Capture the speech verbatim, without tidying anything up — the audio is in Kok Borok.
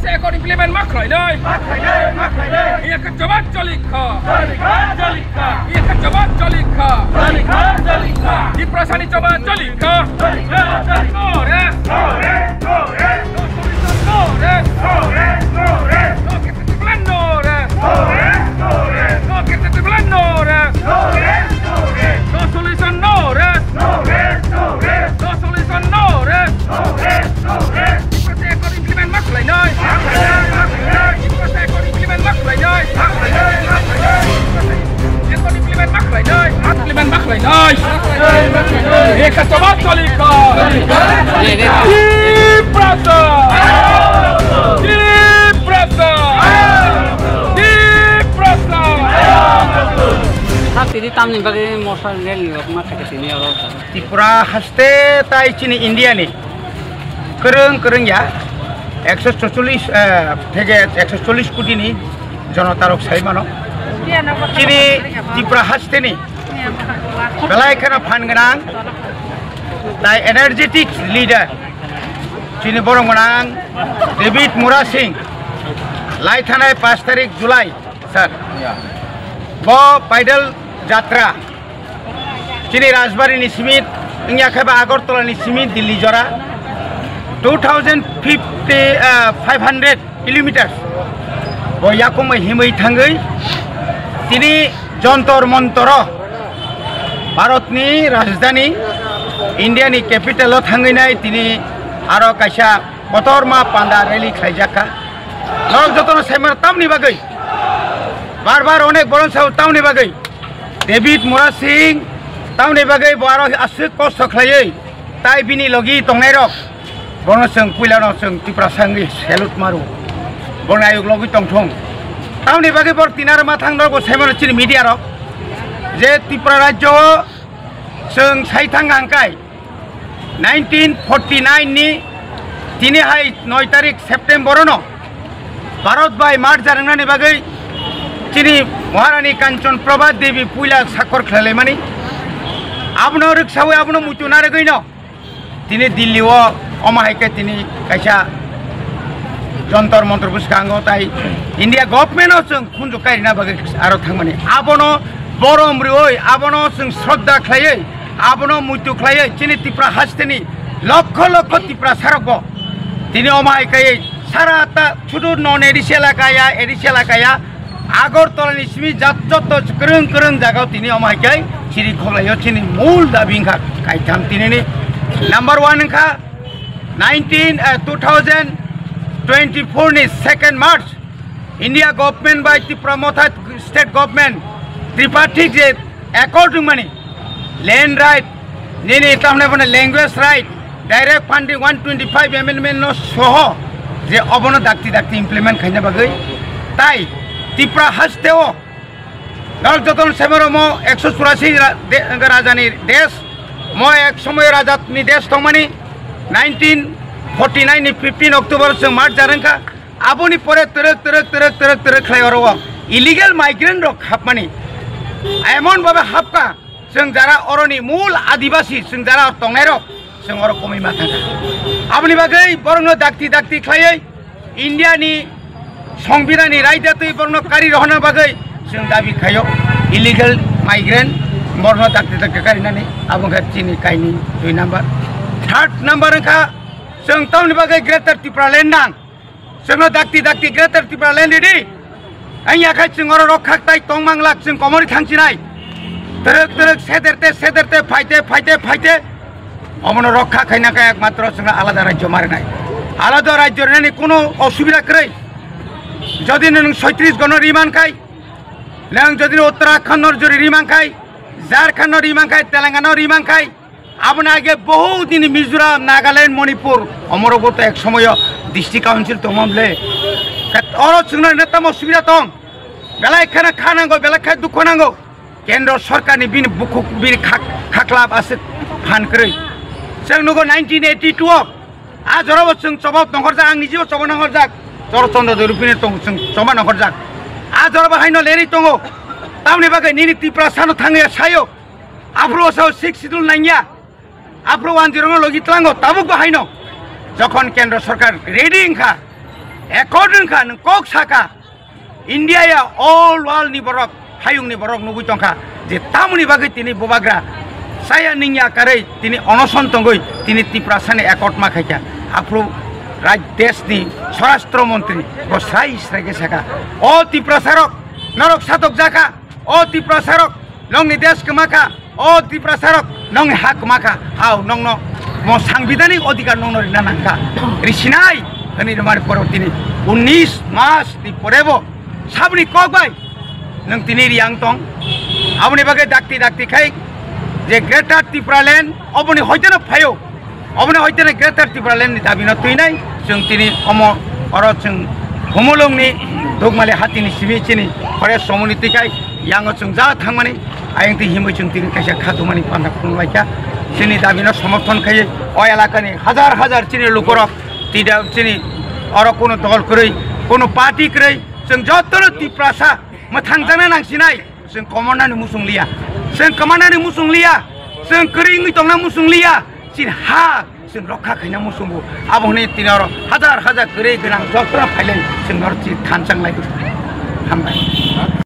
Accord implement ma khlainai. Ma khlainai, ma khlainai. Iya khe choba cholikha. Cholikha, cholikha. Iya khe choba cholikha. Cholikha, cholikha. Tiprasani choba cholikha. Cholikha, cholikha. No rest. No rest, no rest. No solution, no rest. No rest, no rest. No Kete Tipra no rest. No rest, no rest. No Kete Tipra no rest. No rest, no rest. No solution, no rest. No rest, no rest. No solution, no rest. No rest, no rest. Tiprasa Accord implement ma khlainai. Tiprasa Accord implement ma khlainai. Accord implement ma khlainai. Implement ma khlainai. Eka choba cholikha. Tiprasa. Tiprasa. Tiprasa. Sab tini tamni bagwi mosa rel ni rok ma khaikha tini oro. Tripura haste tai chini India ni kwrwng kwrwng ya ekso chorchollish, eh, theke ekso chollish koti ni jonota rok sai mano. Chini Tripura haste ni belai kheno phan gwnang tai energetic leader chini borok gwnang David Murasing lai thanai pash tarik July, sir. Bo paidal jatra chini Rajbari ni simi wngya khe ba Agartala ni simi Delhi jora two thousand fifty, ah, five hundred kilometers bo yakung bai himwi thangwi tini Jantar Mantar o Bharat ni rajdhani India ni capital o thangwi nai tini aro kaisa kotorma panda rally khlaijak kha. Norok jotono saimano tamni bagwi bar bar onek boron sao tamni bagwi David Murasing tamni bagwi bo aro aswk kosto khlaiwi tai bini logi tongnairok bono chwng puilano chwng Tiprasa wngwi salute maru. Bo nayok logwi tongthung. Tamni bagwi bor tinaro ma thang norok bo saimano chini media rok je Tripura rajyo o chwng sai thang hangkai nineteen forty nine ni tini hai noi tarik September no Bharat bai march jarwngnani bagwi chini Maharani Kanchan Prabha Devi puila sakkor khlailaimani. Abono rwksawi abono muitu narwgwino tini Delhi o omo hai khe tini kaisa Jantar Mantar bwskango tai India government o chwng khunju kairina bagwi aro thangmani. Abono borom rwui, abono chwng shraddha khlaiwi, abono muitu khlaiwi chini Tripura hasteni lokho lokho Tiprasa rokbo tini omo hai khe sara ta sudu non A D C elaka ya, A D C elaka ya, Agartala ni simi jat jotto kwrwng kwrwng jagao tini omo hai khe chiri khoglaio chini mul dabi wngkha kaitham tinini number one wngkha nineteen, eh, two thousand twenty-four ni second March India government bai Tipra Motha state government tripartite je accord wngmani land right nini tamne bone language right direct funding one twenty-five amendment no soho je obono dakti dakti implement khaina bagwi tai Tipra haste o Dal joton semero mo ekso churasi ra-, de-, rajani desh, mo ek somoy rajani desh tongmani nineteen forty nine ni fifteen October se March jarengkha. Aboni pore terek terek terek terek terek khlai oro o illegal migrant rok hapmani. Emon babe hapka, chwng jara oroni mul adibasi, chwng jara tongnai rok, chwng oro komoi ma thangkha. Aboni bagwi borokno dakti dakti khlaiwi India ni Songbidhan ni raida twi borokno kari rohorna bagwi chwng dabi khaio illegal migrant borokno dakti dakti karinani abo wngkha chini kaini dui number. Third number wngkha chwng tamoni bagwi Greater Tipraland nang. Chwngno dakti dakti Greater Tipraland ridi. Ang yakhai chwng oro rok khak tai tong manglak chwng komori thangchinai. Terek terek sederte sederte phaite phaite phaite. Omono rokha khaina khe ekmatro chwngno alada rajyo marinai. Alada rajyo rinani kuno osubida kwrwi. Jodi nwng soitris gono riman khai, nwng jodi Uttarakhand no jodi riman khai, Jharkhand no riman khai, Telangana no riman khai, Aboni age bohut dini Mizoram, Nagaland, Manipur, omorok bo to ek somoyo district council tongma bwle. Kat oro chwngno neta mo subida tong. Belai khana kha nango, belai kha dukho nango. Kendro sorkar ni bini bukhuk bini khak-, khakla aswk phan kwrwi. Chwng nugo nineteen eighty two o. A jorabo chwng choba nongkhorjak, ang nijibo choba nongkhorjak. Choro Chandra Dharupini tong chwng choba nongkhorjak. A jorabo haino lerwi tongo. Tamni bagwi nini Tiprasa no thangya sayo. Aphuru o sao six schedule nangya. Aphuru one zero no logi tlango tabuk bo haino. Jokhon kendro sorkar ready wngkha, Accord wngkha, nwng kok saka, India ya all world ni borok, hayung ni borok nugui tongkha je tamoni bagwi tini bubagra saya ningya karwi tini onoson tongwi tini Tiprasa ni accord ma khaikha. Aphuru raj desh ni swarashtra montri bo srai srai khe saka, "O Tiprasa rok, norok satok jakha, o Tiprasa rok, nongni desh kwmakha, o Tiprasa rok, nongni ha kwmakha, au nongno mo sangbidhanik odhikar nongno rina nangkha, risinai," hwnwi rwmani poro tini unnish mas ni pore bo saboni kok bai nwng tini riyang tong. Aboni bagwi dakti dakti khai je Greater Tipraland oboni hoiteno phaio, oboni hoiteno Greater Tipraland ni dabi no twinai. Chwng tini omo oro chwng Humulung ni Dukmali hati ni simi chini forest somoni twi khai yango chwng ja thangmani ayang twi himwi chwng tini kaisa khatumani panda phunuk laikha. Chini dabi no somorthon khai o elaka ni hajar hajar chini lukorok tida chini oro kuno dol kwrwi, kuno party kwrwi, chwng jotono Tiprasa mwthangjakna nangsinai. Chwng komanani muchung liya, chwng komanani muchung liya, chwng kwrwi wngwi tongna muchung liya, chini ha chwng rokha khaina muchungo. Abo hwnwi tini oro hajar hajar kwrwi gwnang jotono phailai chwng oro chini thanchang lai. Hambai.